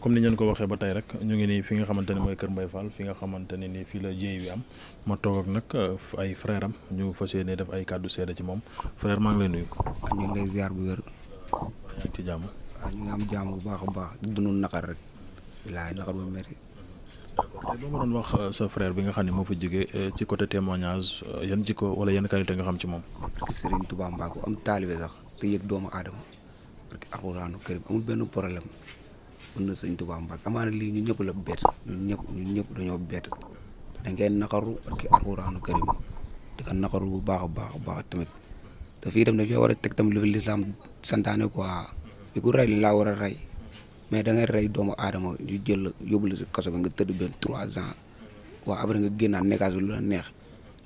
comme ni ñu ko waxee ba tey rek ñu ngi nii fi nga xamante ne mooy Kër Mbaye Fall fi nga xamante ne nii fii la jéey bi am ma toog ak nag ay frère am ñu fas yéene def ay kàddu seede ci moom frère maa ngi lay nuyu. ñu ngi lay ziar bu wér. yaa ngi ci jàmm. waaw ñu ngi am jàmm bu baax a baax di dund naqar rek. bilaay naqar bu métti. d'accord tey boo ma doon wax sa frère bi nga xam ne moo fa jógee ci côté témoignage yan jikko wala yan qualité nga xam ci moom. parce que Serigne Touba Mbacke am taalibe sax te yëg doomu aadama parce que alxuraanu karim amul benn problème mën na Serigne Touba Mbacke amaana lii ñun ñëpp la bett ñun ñëpp dañoo bett dañ koy naqaru parce que alxuraanu karim di ko naqaru bu baax a baax tamit te fii tam dafay war a teg tam lu fi lislaam santaane quoi fi ku rey laa war a rey mais da ngay rey doomu aadama ñu jël la yóbbu la si kaso bi nga tëdd benn 3 ans waaw après nga génnaat nekkaat lu la neex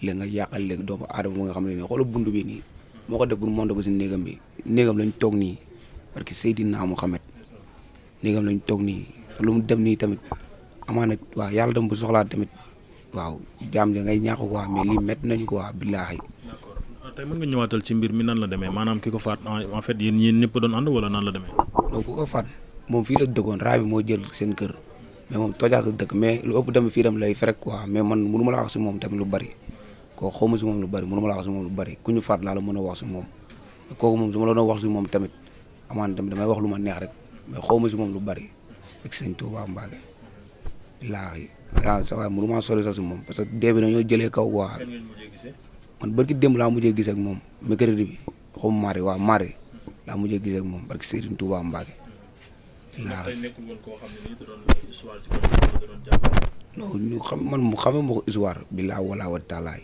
léegi nga yàqal léegi doomu aadama bu nga xam ne nii xoolal buntu bi nii moo ko def pour monter ko si néegam bi néegam lañ toog nii parce que Seydina Muhammad néegam lañ toog nii lu mu dem nii tamit amaana waaw yàlla dem bu soxlaa tamit waaw jaam da ngay ñaax quoi mais lii métti nañu quoi billaahi. d'accord tey mën nga ñëwaatal ci mbir mi nan la demee maanaam ki ko faat en fait yéen ñëpp doon ànd wala nan la demee. donc ku ko faat moom fii la dëkkoon raa bi moo jël seen kër mais moom toojaat la dëkk mais lu ëpp tamit fii dem lay fekk quoi mais man mënu ma la wax si moom tamit lu bari kooku xaw ma si moom lu bari mënu ma la wax si moom lu bari ku ñu faat laa la mën a wax si moom kooku moom su ma la doon wax si moom tamit amaan tamit damay wax lu ma neex rek mais xaw ma si moom lu bari ak sëñ Touba Mbacke billaahi waaw sa waay mënu maa sori sax si moom parce que dee bi dañoo jëlee kaw quoi man barki démb laa mujjee gis ak moom mercredi bi xaw ma mardi waaw mardi laa mujjee gis ak moom barki Serigne Touba Mbacke non ñu xam man mu xamee ma ko histoire billaahi wala wa taalaay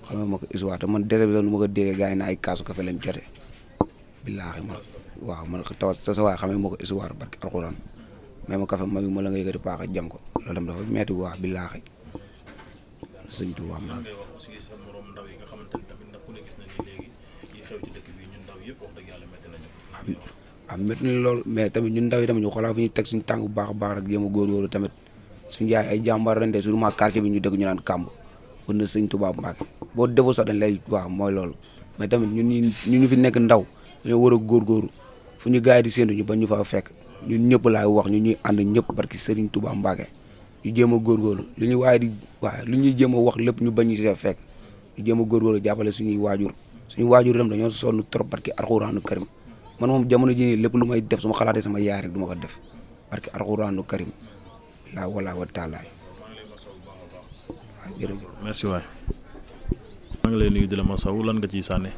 xamee ma ko histoire te man dese bi sax nu ma ko déggee gars yi na ay kaasu kafe lañ jote billaahi man waaw man taw sa waay xamee ma ko histoire barki alxuraan mais ma kafe mayu ma la nga yëkkati paax jam ko loolu tam dafa metti waa billaahi sëñ Tuubaa ma waaw métti na loolu mais tamit ñun ndaw yi tamit ñu xoolaa fu ñuy teg suñu tànk bu baax a baax rek jéem a góorgóorlu tamit suñu jaay ay jàmbaar ren de surtout quartier bi ñu dëkk ñu naan kàmb wër na sëñ Tuubaa Mbàkke boo defoo sax dañ lay waaw mooy loolu mais tamit ñu fi nekk ndaw dañoo war a góorgóorlu fu ñu gars yi di séntu ñu ba ñu fa fekk ñun ñëpp laay wax ñu ñuy ànd ñëpp barki Sëriñ Tuubaa Mbàkke ñu jéem a góorgóorlu lu ñu waaye di waaw lu ñuy jéem a wax lépp ñu bañ ñu see fekk ñu jéem a góorgóorlu jàppale suñuy waajur dem dañoo sonn trop barki alxuraanu karim man moom jamono ji nii lépp lu may def su ma xalaatee sama yaay rek du ma ko def barki alxuraanu karim laa wala wa taalaay waaw jërëjëf merci waay maa ngi lay nuyu di la masaw lan nga ciy sànni.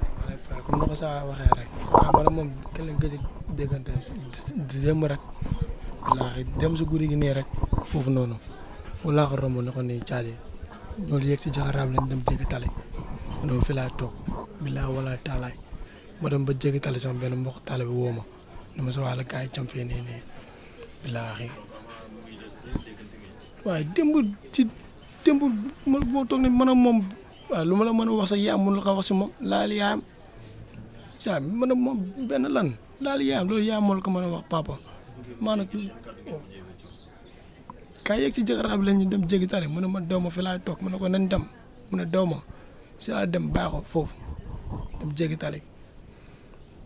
comme ni ko saa waxee rek saa man moom kenn lañ gëj a déggante démb rek wallaahi dem si guddi gi nii rek foofu noonu wallaahi ko romb ne ko nii caali ñoo yegg si jaxaraab lañ dem jéggi tali noonu fi laa toog billaahi wallaahi taalaay ma dem ba jéggi tali sama benn mbokk tali bi woo ma ne ma sa waa la gars yi cam fee nii billaahi waaye démb boo toog ne man a moom waaw lu ma la mën a wax sax yaayam mënul ko wax si moom laal yaayam saa man a moom benn lan laal yaayam loolu yaayam moo la ko mën a wax papa maanaam kaay yegg si jëkkëraab la ñu dem jéggi tali mu ne ma daw ma fi laay toog mu ne ko nañ dem mu ne daw ma si laa dem bàyyi ko foofu dem jéggi tali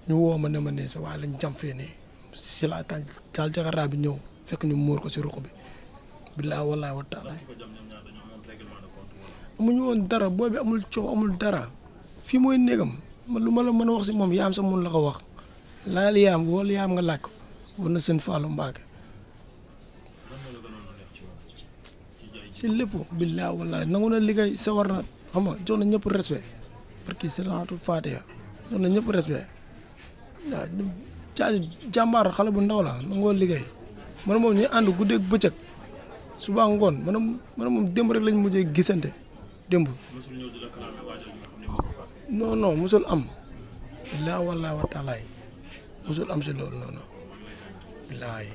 ñu woo ma ne ma ne sa waa lañ jam fee ne si laa taal jëkkëraab bi ñëw fekk ñu muur ko si ruq bi billaahi wallaahi wa taala amuñu woon dara booy bi amul coow amul dara fii mooy néegam man lu ma la mën a wax si moom yaam sax mun la ko wax laal yaam wala yaam nga laaj ko war na seen Fallou Mbacke si lépp billaahi wallaahi nangu na liggéey sa war na xam nga jox na ñëpp respect parce que salaatu Fatiha jox na ñëpp respect waaw caali jàmbaar xale bu ndaw la nangoo liggéey man moom ñuy ànd guddeeg bëccëg suba ngoon man moom démb rek lañ mujjee gisante démb non musul am billaahi wallaahi wa taalaay musul am si loolu noonu billaahi